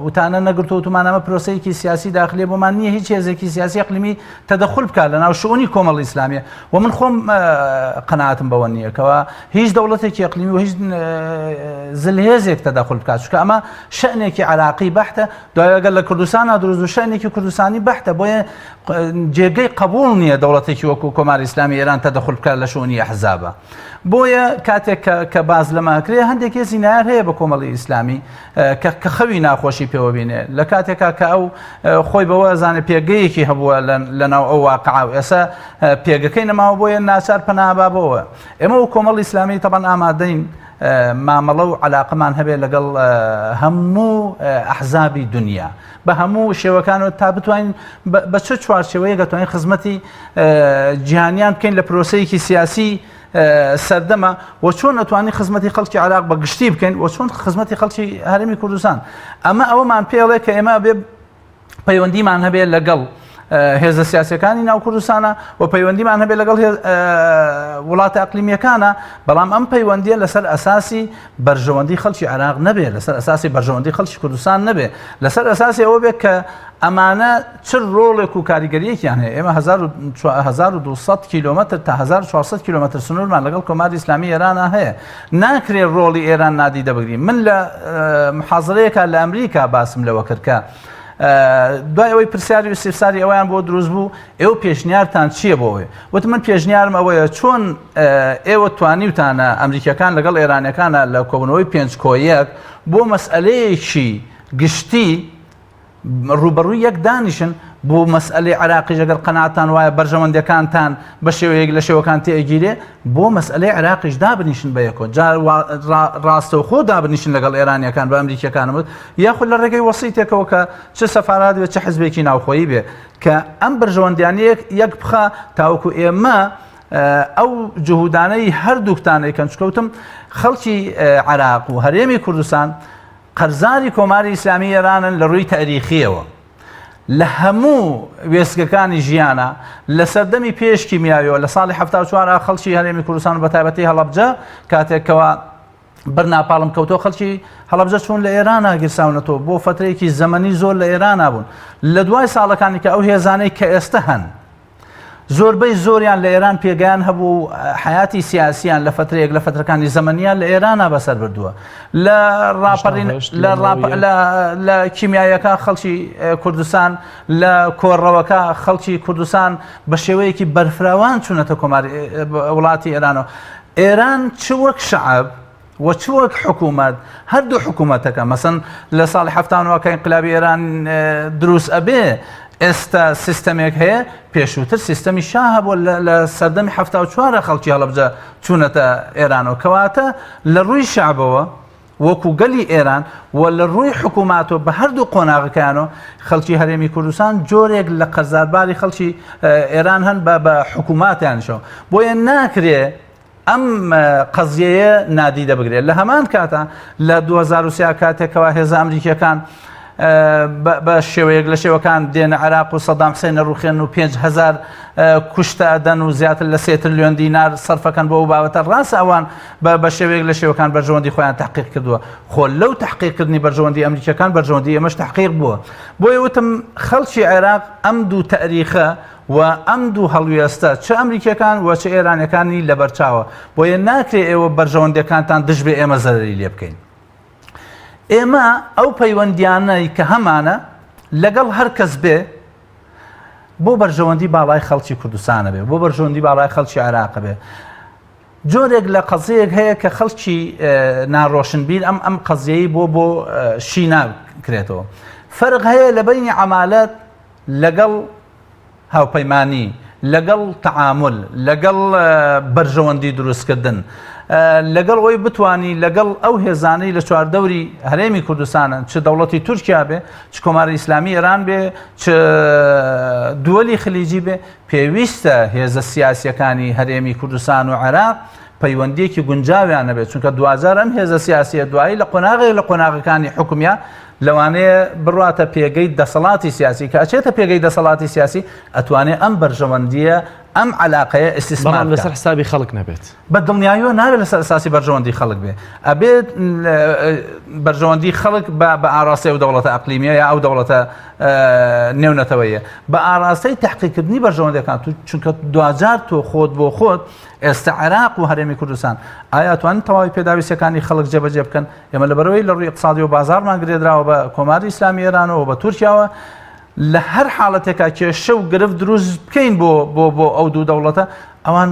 وتانە نەگرتووە وتومان ئەمە پرۆسەیەکی سیاسی داخلیە بۆمان نییە هیچ هێزێکی سیاسی ئەقلیمی تەدەخول بکات لە ناو شئونی کۆمەڵی ئیسلامیە و من خۆم قەناعەتم بەوە نییە کەوا هیچ دەوڵەتێکی ئەقلیمی و هیچ زلهێزێک تەدەخول بکات چونکە ئەمە شەنێکی عراقی بەحتە دوای ئەگەر لە کوردستانە دروست و شەنێکی کوردستانی بەحتە بۆیە جێگەی قبول نییە دەوڵەتێکی وەکو کۆماری ئیسلامی ئێران تەدەخول بکات لە شئونی ئەحزابە بۆیە کاتێک کە باز لەمە کرێ هەندێک هێزی نایار هەیە بە کۆمەڵی ئیسلامی کە خەوی ناخۆشی پێوە بینێ لە کاتێکا کە ئەو خۆی بەوە ئەزانێ پێگەیەکی هەبووە لە ناو ئەو واقعا و ئێستا پێگەکەی نەماوە بۆیە ناچار پەنابا بۆوە ئێمە و کۆمەڵی ئیسلامی تەبەن ئامادەین مامەڵە و علاقەمان هەبێت لەگەڵ هەموو ئەحزابی دنیا بە هەموو شێوەکانەوە تا بتوانین بە چ چوارچێوەیەک دەتوانین خزمەتی جیهانیان بکەین لە پرۆسەیەکی سیاسی سەردەمە و چۆن ئەتوانین خزمەتی خەڵکی عراق بە گشتی بکەین و چۆن خزمەتی خەڵکی هەرێمی کوردستان ئەمە ئەوەمان پێڵێ کە ئێمە بێ پەیوەندیمان هەبێت لەگەڵ هێزە سیاسەکانی ناو کوردستانە و پەیوەندیمان هەبێت لەگەڵ وڵاتە ئەقلیمیەکانە بەڵام ئەم پەیوەندیە لەسەر ئەساسی بەرژەوەندی خەڵکی عێراق نەبێ، لەسەر ئەساسی بەرژەوەندی خەڵکی کوردستان نەبێ، لەسەر ئەساسی ئەوە بێت کە ئەمانە چ ڕۆڵێک و کاریگەریەکیان هەیە. ئێمە 1200 کیلۆمەتر تا 1400 کیلۆمەتر سنوورمان لەگەڵ کۆماری ئیسلامی ئێرانە هەیە. ناکرێ ڕۆڵی ئێران نادیدە بگرین. من لە محازرەیەکا لە ئەمریکا باسم لەوە کرد کە دوای ئەوەی پرسیاری و استفساری ئەویان بۆ دروست بوو ئێوە پێشنیارتان چییە بۆ ئەوێ؟ وتم من پێشنیارم ئەوەیە چۆن ئێوە توانیوتانە ئەمریکیەکان لەگەڵ ئێرانیەکانە لە کۆبوونەوەی پێنج کۆ یەک بۆ مەسئلەیەکی گشتی ڕوبەڕووی یەک دانیشن بۆ مەسئلەی عراقیش ئەگەر قەناتان وایە بەرژەوەندەکانتان بە شێوەیەک لە شێوەکان تێگیرێ بۆ مەسئلەی عراقیش دابنیشن بە یەکۆ جار ڕاستەوخۆ دابنیشن لەگەڵ ئێرانیەکان بە ئەمریکیەکانم یاخود لە ڕێگەی وەسیتێکەوە کە چ سەفارات بێت چ حزبێکی ناوخۆیی بێ کە ئەم بەرژەوەندیانە یەک بخا تاوەکو ئێمە ئەو جهودانەی هەردووکتان ئەیکەن چکەوتم خەڵکی عراق و هەرێمی کوردستان قەرزاری کۆماری ئیسلامی ئێرانن لە ڕووی تاریخیەوە لە هەموو وێستگەکانی ژیانە لە سەردەمی پێش کیمیاویەوە لە ساڵی 1970 خەڵکی هەرێمی کوردستان بە تایبەتی هەڵەبجە کاتێکەوە بەر ناپاڵم کەوتەوە خەڵکی هەڵەبجە چوون لە ئێرانە گیرساونەتەوە بۆ فترەیەکی زەمەنی زۆر لە ئێرانە بوون لە دوای ساڵەکانی کە ئەو هێزانەی کە ئێستا هەن زۆربەی زۆریان لە ئێران پێگەیان هەبوو حیاتی سیاسیان لە فترەیەک لە فترەکانی زەمەنیان لە ئێرانە بەسەر بردووە لە ڕاپەڕین لە لە کیمیایەکە خەڵکی کوردستان لە کۆڕەوەکە خەڵکی کوردستان بە شێوەیەکی بەرفراوان چوونەتە کۆمار وڵاتی ئێرانەوە ئێران چ وەک شەعب و چ وەک حکوومەت هەردوو حکوومەتەکە مەسەن لە ساڵی حەفتانەوە کە ئینقلابی ئێران دروست ئەبێ ئێستا سیستەمێک هەیە پێشووتر سیستەمی شا هەبوو لە سەردەمی 74 خەڵکی هەڵەبجە چوونەتە ئێرانەوە کەواتە لە ڕووی شعبەوە وەکو گەلی ئێران و لە ڕووی حکووماتەوە بە هەردوو قۆناغەکانەوە خەڵکی هەرێمی کوردستان جۆرێک لە قەرزارباری خەڵکی ئێران هەن بە بە حکووماتیانشەوە بۆیە ناکرێ ئەم قەزیەیە نادیدە بگرێت لە هەمان کاتە لە 2023 کاتێکەوە هێزە ئەمریکیەکان بە شێوەیەک لە شێوەکان دێنە عراق و سەدام حسێن ڕوخێن و 5هزار کوشتە ئەدەن و زیاتر لە سێ ترلیۆن دینار سەرفەکەن بۆ ئەو بابەتە ڕاستە ئەوان بە بە شێوەیەک لە شێوەکان بەرژەوەندی خۆیان تحقیق کردووە خۆ لەو تحقیقکردنی بەرژەوەندی ئەمریکیەکان بەرژەوەندی ئێمەش تحقیق بووە بۆیە وتم خەڵکی عێراق ئەم دوو تەریخە و ئەم دوو هەڵوێستە چ ئەمریکیەکان و چ ئێرانەکانی لەبەرچاوە بۆیە ناکرێ ئێوە بەرژەوەندەکانتان دژ بێ ئێمە زەرەری لێ بکەین ئێمە ئەو پەیوەندیانەی کە هەمانە لەگەڵ هەر کەس بێ. بۆ بەرژەوەندی باڵای خەڵکی کوردستانە بێ، بۆ بەرژەوەندی باڵای خەڵکی عێراق بێ. جۆرێک لە قەزیەیەک هەیە کە خەڵکی ناڕۆشنبیر ئەم ئەم قەزیەی بۆ بۆ شی ناکرێتەوە. فەرق هەیە لە بەینی عەمالەت لەگەڵ هاوپەیمانی، لەگەڵ تەعامول، لەگەڵ بەرژەوەندی دروستکردن، لەگەڵ ئەوەی بتانی لەگەڵ ئەو هێزانەی لە چواردەوری هەرێمی کوردستانن، چ دەوڵەتی تورکیا بێ، چ کۆماری ئیسلامی ئێران بێ، چ دووەلی خلیجی بێ، پێویستە هێزە سیاسییەکانی هەرێمی کوردستان و عێراق پەیوەندییەکی گونجاویان هەبێت، چونکە دواجار ئەم هێزە سیاسییە دوایی لە قۆناغێک لە قۆناغەکانی حوکمیا لەوانەیە بڕواتە پێگەی دەسەڵاتی سیاسی، کە ئەچێتە پێگەی دەسەڵاتی سیاسی ئەتوانێ ئەم بەرژەوەندییە، ئەم عەلاقەیە ئیستیسمار بەڵام بکا. لەسەر حسابی خەڵک نەبێت. بە دڵنیاییەوە نابێت لەسەر ئەساسی بەرژەوەندی خەڵک بێ، ئەبێت بەرژەوەندی خەڵک بە ئاراستەی ئەو دەوڵەتە ئەقلیمیە یا ئەو دەوڵەتە نێونەتەوەیە بە ئاراستەی تحقیقکردنی بەرژەوەندەکان چونکە دواجار تۆ خۆت بۆ خۆت ئێستا عێراق و هەرێمی کوردستان ئایا توان تەواوی پێداویستەکانی خەڵک جێبەجێ بکەن ئێمە لە بەرەوەی لە ڕووی اقتصادی و بازارمان گرێدراوە بە کۆماری ئیسلامی ئێرانەوە بە تورکیاوە لە هەر حاڵەتێکا کێشە و گرفت دروست بکەین بۆ بۆ بۆ ئەو دوو دەوڵەتە ئەوان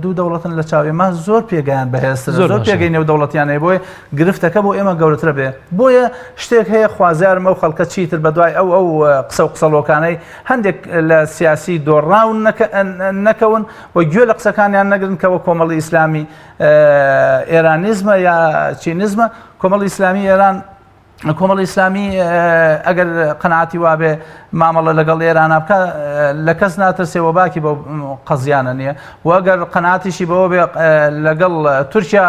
دوو دەوڵەتن لە چاو ئێمە زۆر پێگەیان بەهێزتر زۆر زۆر پێگەی نێو دەوڵەتیان هەیە بۆیە گرفتەکە بۆ ئێمە گەورەترە بێ بۆیە شتێک هەیە خوازیارم ئەو خەڵکە چیتر بە دوای ئەو ئەو قسە و قسەڵۆکانەی هەندێک لە سیاسی دۆڕاون نەکەون و گوێ لە قسەکانیان نەگرن کەەوە کۆمەڵی ئیسلامی ئێرانیزمە یا چینیزمە کۆمەڵی ئیسلامی ئێران کۆمەڵی ئیسلامی ئەگەر قەناعەتی وابێ مامەڵە لەگەڵ ئێرانە بکە لە کەس ناترسێ و باکی بۆ قەزیانە نییە و ئەگەر قەناعەتیشی بەوە بێ لەگەڵ تورکیا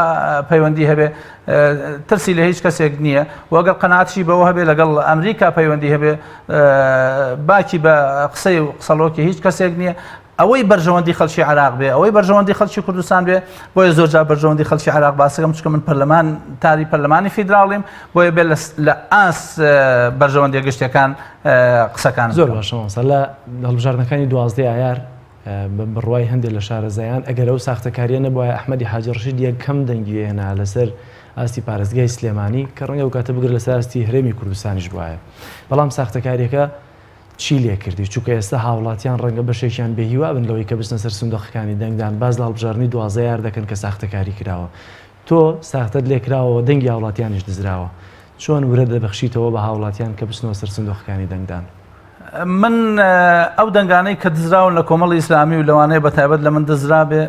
پەیوەندی هەبێ ترسی لە هیچ کەسێک نییە و ئەگەر قەناعەتیشی بەوە هەبێ لەگەڵ ئەمریکا پەیوەندی هەبێ باکی بە قسەی و قسەڵۆکی هیچ کەسێک نییە ئەوەی بەرژەوەندی خەڵکی عێراق بێ، ئەوەی بەرژەوەندی خەڵکی کوردستان بێ، بۆیە زۆر جار بەرژەوەندی خەڵکی عێراق باسەکەم، چونکە من پەرلەمان تاری پەرلەمانی فیدراڵیم، بۆیە بێ لە ئاست بەرژەوەندیە گشتیەکان قسەکانم زۆر باشە مامۆستا، لە هەڵبژاردنەکانی 12 ئایار بە بڕوای هەندێک لە شارەزایان ئەگەر ئەو ساختەکاریە نەبوایە ئەحمەدی حاجی ڕەشید یەکەم دەنگی هێنا لەسەر ئاستی پارێزگای سلێمانی کە ڕەنگە ئەو کاتە بگرە لەسەر ئاستی هەرێمی کوردستانیش بوایە بەڵام ساختەکاریەکە چی لێکردی چونکە ئێستا هاوڵاتیان ڕەنگە بەشێکیان بێ هیوا بن لەوەی کە بچنە سەر سندوقەکانی دەنگدان باس لە هەڵبژاردنی 12 ئایار دەکەن کە ساختەکاری کراوە تۆ ساختەت لێکراوە و دەنگی هاوڵاتیانیش دزراوە چۆن ورە دەبەخشیتەوە بە هاوڵاتیان کە بچنەوە سەر سندوقەکانی دەنگدان؟ من ئەو دەنگانەی کە دزراون لە کۆمەڵی ئیسلامی و لەوانەیە بە تایبەت لە من دزرابێ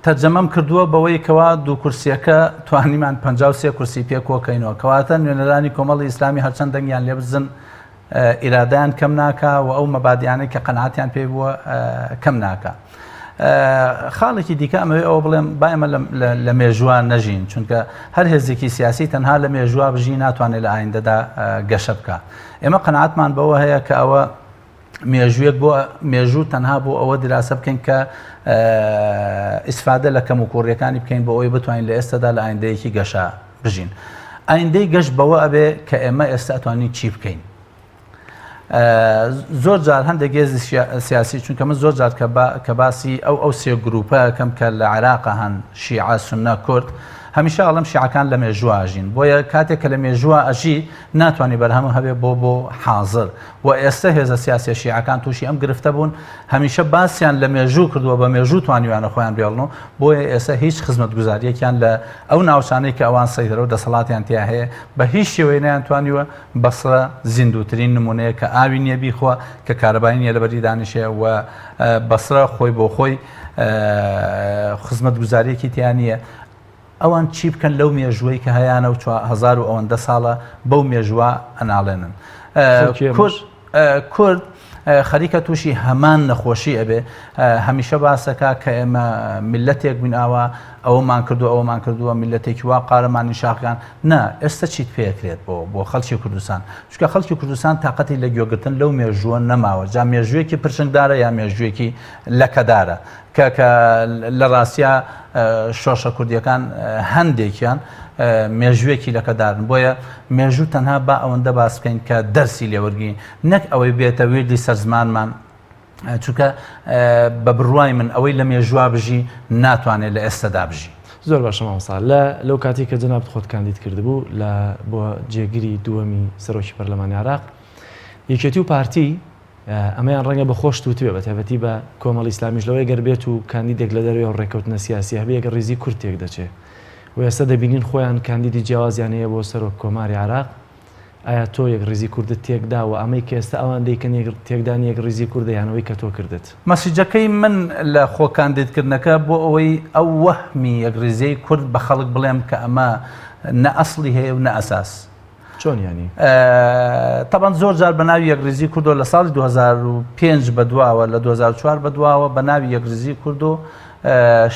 تەرجەمەم کردووە بەوەی کەوا دوو کورسیەکە توانیمان 53 کورسی پێ کۆکەینەوە کەواتە نوێنەرانی کۆمەڵی ئیسلامی هەرچەند دەنگیان لێ بزن ئیرادەیان کەم ناکا و ئەو مەبادیانەی کە قەنعاتیان پێی بووە کەم ناکا. خاڵێکی دیکە ئەمەوێ ئەوە بڵێم با ئێمە لە مێژووە نەژین چونکە هەر هێزێکی سیاسی تەنها لە مێژووە بژی ناتوانێت لە ئایندەدا گەشە بکە ئێمە قەنعاتمان بەوە هەیە کە ئەوە مێژوویەک بۆ مێژوو تەنها بۆ ئەوە دراسە بکەین کە ئیسفادە لە کەم و کوڕیەکانی بکەین بۆ ئەوەی بتوانین لە ئێستادا لە ئایندەیەکی گەشە بژین. ئایندەی گەشت بەوە ئەبێ کە ئێمە ئێستا ئەتوانین چی بکەین. زۆر جار هەندێک هێزی سیاسی چونکە من زۆر جار کە باسی ئەو ئەو سێ گروپە کەم کە لە عێراق هەن شیعە سنە کورد هەمیشە ئەڵم شیعەکان لە مێژووە ئەژین بۆیە کاتێک کە لە مێژووە ئەژی ناتوانانی بەرهەم هەبێ بۆ بۆ حاضر و ئێستە هێزە سیاسیە شیعەکان تووشی ئەم گرفتە بوون، هەمیشە باسیان لە مێژوو کردووە، بە مێژوو توانیویانە خۆیان بێڵن و بۆیە ئێستە هیچ خزمەتگوزارییەکیان لە ئەو ناوچانەی کە ئەوان سەیتەرە و دەسەڵاتیان تیا هەیە بە هیچ شێوەیە نەیانتوانیوە، بەسرە زیندووترین نموونەیە کە ئاوی نییە بیخوا، کە کارەبای نییە لەبەری دانیشێ و بەسرە خۆی بۆ خۆی خزمەتگوزارییەکی تیا نییە. ئەوان چی بکەن لەو مێژووەی کە هەیانە و هەزار و ئەوەندە ساڵە بەو مێژووە ئەناڵێنن. کورد کورد خەریکە تووشی هەمان نەخۆشی ئەبێ هەمیشە باسەکە کە ئێمە میلەتێک بووین ئاوا ئەومان کردو ئەومان کردووە میلەتێکی وا قارەمانی شاخگان نا ئێستا چیت پێکرێت بۆ بۆ خەڵکی کوردستان چونکە خەڵکی کوردستان تااقەتی لە گوێگرتن لەو مێژووە نەماوە جا مێژوویەکی پرشنگدارە یا مێژوویەکی لەکەدارە کە کە لە ڕاستیا شۆڕشە کوردیەکان هەندێکیان مێژوویەکی لەکەدارن بۆیە مێژوو تەنها با ئەوەندە باس بکەین کە دەرسی لێوەرگین نەک ئەوەی بێتە ویردی سەر زمانمان چونکە بە بڕوای من ئەوەی لە مێژووا بژی ناتوانێت لە ئێستەدا بژی. زۆر باشە مامۆستا لە لەو کاتێک کە جەنابت خۆت کاندید کردبوو لە بۆ جێگری دووەمی سەرۆکی پەرلەمانی عێراق یەکێتی و پارتی. ئەمەیان ڕەنگە بە خۆشت وتبێ بە تایبەتی بە کۆمەڵی ئیسلامیش لەوەی گەر بێت و کاندیدێک لە دەرەوەی ئەو ڕێککەوتنە سیاسیە هەبێ یەک ڕیزی کورد تێک دەچێ و ئێستا دەبینین خۆیان کاندیدی جیاوازیان هەیە بۆ سەرۆک کۆماری عێراق ئایا تۆ یەک ڕیزی کوردت تێک دا و ئەمەی کە ئێستا ئەوان دەیکەن یەک تێکدانی یەک ڕیزی کوردە یان ئەوەی کە تۆ کردت؟ مەسجەکەی من لە خۆ کاندیدکردنەکە بۆ ئەوەی ئەو وەهمی یەکڕیزیەی کورد بە خەڵک بڵێم کە ئەمە نە ئەسڵی هەیە و نە ئەساس. چۆن یانی؟ تەبعەن زۆر جار بە ناوی یەکڕیزی کوردۆ لە ساڵی 2005 بەدواوە لە 2004 بەدواوە بە ناوی یەکڕیزی کوردۆ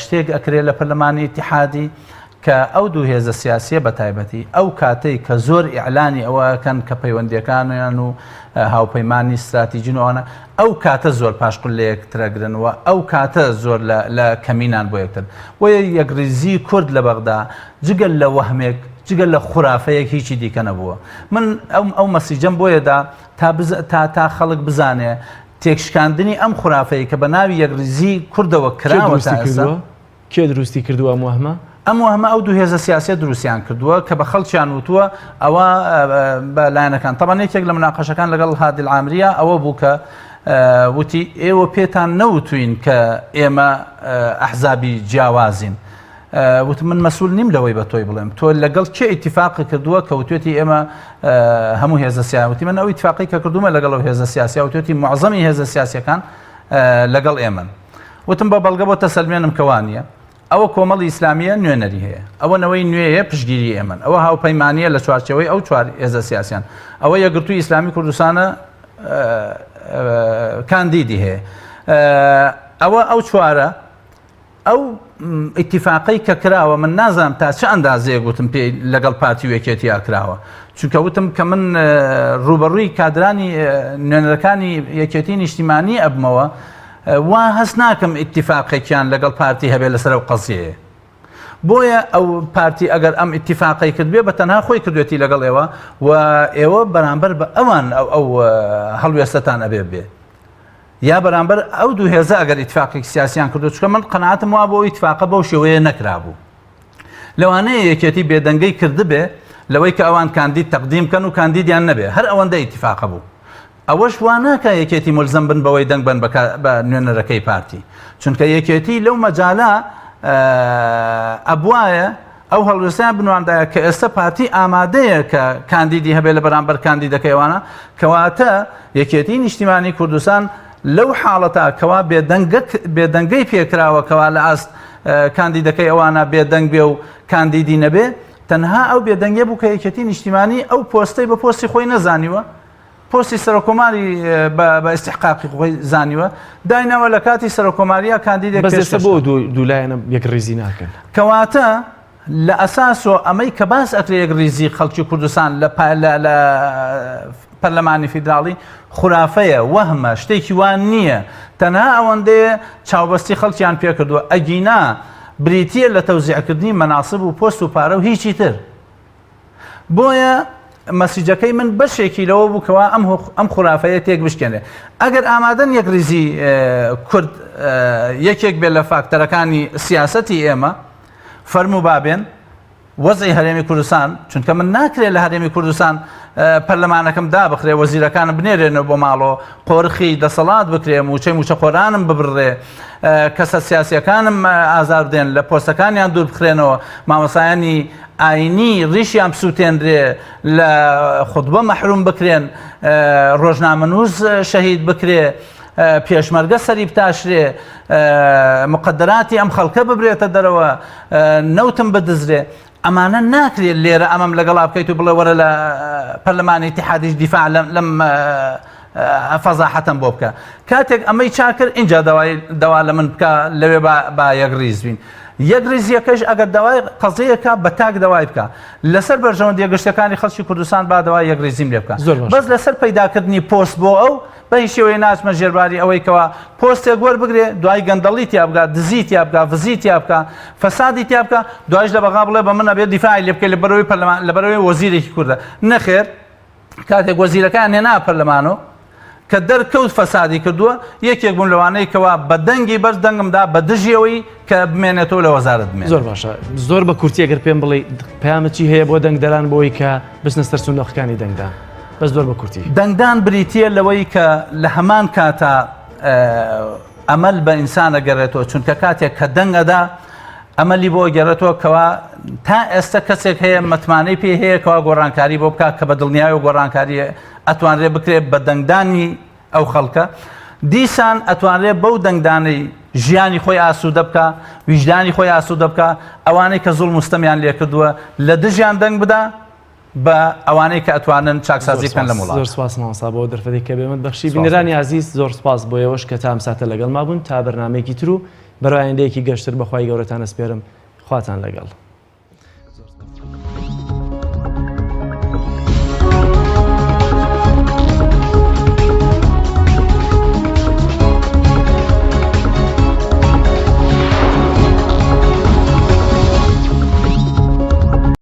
شتێک ئەکرێ لە پەرلەمانی ئیتیحادی کە ئەو دوو هێزە سیاسیە بە تایبەتی ئەو کاتەی کە زۆر ئیعلانی ئەوە ئەکەن کە پەیوەندیەکانیان و هاوپەیمانی ستراتیجین و ئەوانە ئەو کاتە زۆر پاشقول لە یەکترەگرن و ئەو کاتە زۆر لە کەمینان بۆ یەکتر بۆیە یەکڕیزی کورد لە بەغدا جگە لە وەهمێک جگە لە خورافەیەک هیچی دیکە نەبووە من ئەو ئەو مەسیجەم بۆیە دا تا بز تا تا خەڵک بزانێ تێکشکاندنی ئەم خورافەیە کە بە ناوی یەکڕیزی کوردەوە کراوە تا ئێستا کێ دروستی کردووە ئەم وەهمە؟ ئەم وەهمە ئەو دوو هێزە سیاسیە دروستیان کردووە کە بە خەڵکیان وتووە ئەوە بە لایەنەکان تەبعەن یەکێک لە مناقەشەکان لەگەڵ هادی العامریە ئەوە بوو کە وتی ئێوە پێتان نەوتوین کە ئێمە ئەحزابی جیاوازین وتم من مەسول نیم لەوەی بە تۆی بڵێم تۆ لەگەڵ کێ ئیتفاق کردووە کە وتێتی ئێمە هەموو هێزە سیاوتی من ئەو ئیتفاقی کە کردومە لەگەڵ ئەو هێزە سیاسیا وتێتی معظەمی هێزە سیاسەکان لەگەڵ ئێمەن وتم بە بەڵگە بۆ تەسەلمێنم کە وانیە. ئەوە کۆمەڵی ئیسلامییە نوێنەری هەیە. ئەوە نەوەی نوێیە پشتگیری ئێمەن. ئەوە هاوپەیمانییە لە چوارچێوەی ئەو چوار هێزە سیاسیان. ئەوە یەکگرتووی ئیسلامی کوردستانە کاندیدی هەیە. ئەوە ئەو چوارە ئەو ئیتیفاقەی کە کراوە من نازانم تا چ ئەندازەیەک وتم پێی لەگەڵ پارتی و یەکێتیا کراوە چونکە وتم کە من ڕوبەڕووی کادرانی نوێنەرەکانی یەکێتی نیشتیمانی ئەبمەوە وا هەست ناکەم ئیتیفاقێکیان لەگەڵ پارتی هەبێ لەسەر ئەو قەزیەیە بۆیە ئەو پارتی ئەگەر ئەم ئیتیفاقی کردبێ بە تەنها خۆی کردوێتی لەگەڵ ئێوە و ئێوە بەرامبەر بە ئەوان ئەو ئەو هەڵوێستەتان ئەبێ بێ یا بەرامبەر ئەو دوو هێزە ئەگەر ئیتفاقێک سیاسیان کردو چکە من قەناعەتم وا بۆ ئیتفاقە بەو شێوەیە نەکرابوو لەوانەیە یەکێتی بێدەنگەی کردبێ لەوەی کە ئەوان کاندید تەقدیم بکەن و کاندیدیان نەبێ هەر ئەوەندە ئیتفاقە بوو ئەوەش وا ناکا یەکێتی مولزەم بن بەوەی دەنگ بەن بە نوێنەرەکەی پارتی چونکە یەکێتی لەو مەجالە ئەبوایە ئەو هەڵوێستیان بنواندایە کە ئێستا پارتی ئامادەیە کە کاندیدی هەبێ لە بەرامبەر کاندیدەکەی ئەوانە کەواتە یەکێتی نیشتیمانی کوردستان لەو حاڵەتا کەوا بێدەنگەی پێکراوە کەوا لە ئاست کاندیدەکەی ئەوانە بێدەنگ بێ و کاندیدی نەبێ تەنها ئەو بێدەنگێ بوو کە یەکێتی نیشتیمانی ئەو پۆستەی بە پۆستی خۆی نەزانیوە پۆستی سەرۆککۆماری بە ئیستیحقاقی خۆی زانیوە دایناوە لە کاتی سەرۆککۆماریە کاندیدێک بەس ئێستا بۆ دوو لایەنە یەکڕیزی ناکەن؟ کەواتە لە ئەساسۆ ئەمەی کە باس ئەکرێ یەکڕیزی خەڵکی کوردستان لە لە پەرلەمانی فیدراڵی خورافەیە وەهمە شتێکی وان نییە تەنها ئەوەندەیە چاوبەستی خەڵکیان پێکردووە ئەگینا بریتییە لە تەوزیعکردنی مەناسب و پۆست و پارە و هیچی تر بۆیە مەسیجەکەی من بەشێکی لەوە بوو کەوا ئەم ئەم خورافەیە تێک بشکێنێ ئەگەر ئامادەن یەکڕیزی کورد یەکێک بێت لە فاکتەرەکانی سیاسەتی ئێمە فەرموو بابێن وەزعی هەرێمی کوردستان چونکە من ناکرێت لە هەرێمی کوردستان پەرلەمانەکەم دابخرێ وەزیرەکانم بنێرێنەوە بۆ ماڵۆ قۆرخی دەسەڵات بکرێ موچەی موچەخۆرانم ببڕێ کەسە سیاسیەکانم ئازار بدێن لە پۆستەکانیان دوور بخرێنەوە مامۆسایانی ئاینی ڕیشیان بسووتێنرێ لە خوتبە مەحروم بکرێن ڕۆژنامەنووس شەهید بکرێ پێشمەرگە سەری بتاشرێ مقدراتی ئەم خەڵکە ببرێتە دەرەوە نەوتم بدزرێ ئەمانە ناکرێت لێرە ئەمەم لەگەڵا بکەیت و بڵێ وەرە لە پەرلەمانی ئیتیحادیش دیفاع لەم فەزاحەتەم بۆ بکە کاتێک ئەمەی چاکرد ئینجا داوای داوا لە من بکە لەوێ با یەک ڕیز بین یەک ڕیزیەکەش ئەگەر داوای قەزیەکە بە تاک داوای بکە لەسەر بەرژەوەندیە گشتەکانی خەڵکی کوردستان با داوای یەک ڕیزیم لێ بکە بەس لەسەر پەیداکردنی پۆست بۆ ئەو بە هیچ شێوەیە ناچمە ژێرباری ئەوەی کەوا پۆستێک وەربگرێ دوای گەندەڵی تیا بکا دزی تیا بکا فزی تیا بکا فەسادی تیا بکا دوایش لە بەغا بڵێ بە من ئەبێ دیفاعی لێ بکەی لەبەرەوەی پەرلەمان لەبەرەوەی وەزیرێکی کوردە نەخێر کاتێک وەزیرەکان هێنا پەرلەمانۆ کە دەرکەوت فەسادی کردووە یەکێک بووم لەوانەی کەوا بە دەنگی بەرز دەنگم دا بە دژی ئەوەی کە بمێنێتەوە لە وەزارەت بمێنێت. زۆر باشە زۆر بە کورتی ئەگەر پێم بڵێ پەیامت چی هەیە بۆ دەنگدەران بۆی کە بچنە سەر سندوقەکانی دەنگدان؟ بەس زۆر بە کورتی. دەنگدان بریتییە لەوەی کە لە هەمان کاتا ئەمەل بە ئینسان ئەگەڕێتەوە چونکە کاتێک کە دەنگ ئەدا ئەمەلی بۆ گەڕێتەوە کەوا تا ئێستا کەسێک هەیە متمانەی پێ هەیە کەوا گۆڕانکاری بۆ بکات کە بە دڵنیای و گۆڕانکاری ئەتوانرێ بکرێت بە دەنگدانی ئەو خەڵکە دیسان ئەتوانرێت بەو دەنگدانەی ژیانی خۆی ئاسوودە بکە ویژدانی خۆی ئاسوودە بکە ئەوانەی کە زوڵم و ستەمیان لێکردووە لە دژیان دەنگ بدا بە ئەوانەی کە ئەتوانن چاکسازی بکەن لەم وڵاتە. زۆر سوپاس مامۆستا بۆ دەرفەتێک کە بێمت بەخشی. بینەرانی ئازیز زۆر سوپاس بۆ ئێوەش کە تا ئەم ساتە لەگەڵما بوون تا بەرنامەیەکی تر و بەرەو ئایندەیەکی گەشتر بە خوای گەورەتان ئەسپێرم خواتان لەگەڵ.